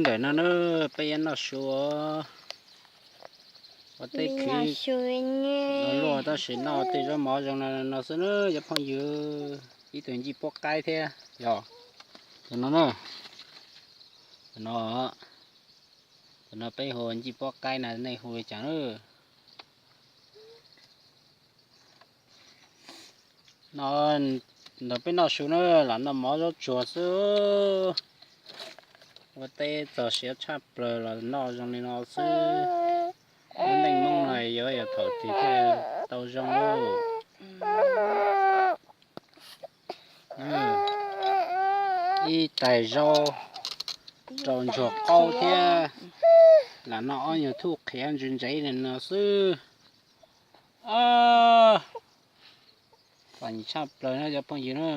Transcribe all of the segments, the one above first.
Ntawm no na, peb yuav noj su ua tej khwv luaj, tab sis noj tej zaub mov zoo no xwb na cov phooj ywg. Ib tug ncij pob qaib thiab yog tus no na, tus no, tus no peb hu ncij pob qaib na, nej hu li cas na? No ntawm peb noj su na, lam noj mov zaub tsuag xwb. Ua teb txog siav tshaj plaws los noj zoo li no xwb. Lub neej Hmoob no yuav yog thaum twg thiaj tau zoo lauj. Ib tais zaub rau ntsuag qaub thiab, lam noj ob nyuag thuj qhiav ntse ntsev li no xwb. Txom nyem tshaj plaws na cov phooj ywg na.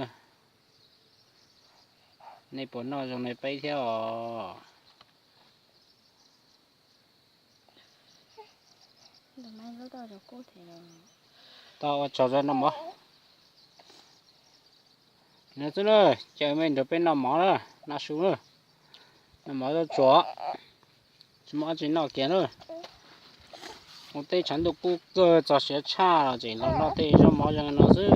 Nej puas noj zoo li peb thiab os? Tau ua tsaug zog noj mov. No xwb na, caw mej nrog peb noj mov na, noj su na, noj mov zaub tsuag, tsis muaj dab tsi noj kiag na. Ua teb tshav ntuj kub kawg txog siav tshaj los tseem los noj tej zaub mov zoo no xwb.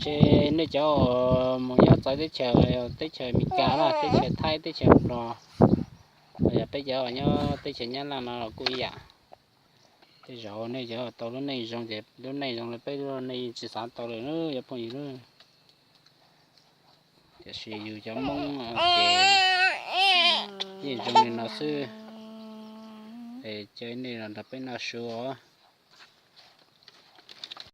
Ces nej cov uas mus nyob txawv teb chaws, teb chaws Amelikas na, teb chaws Thaib, teb chaws Nplog, los yog peb cov uas nyob teb chaws Nyab Laj no los kuj ib yam. Tej zaum nej cov tau lub neej zoo ces lub neej zoo li peb lub neej tsis xav tau lawm na cov phooj ywg na. Tiam sis yus cov Hmoob ces yeej zoo li no xwb. Es caw nej los nrog peb noj su os.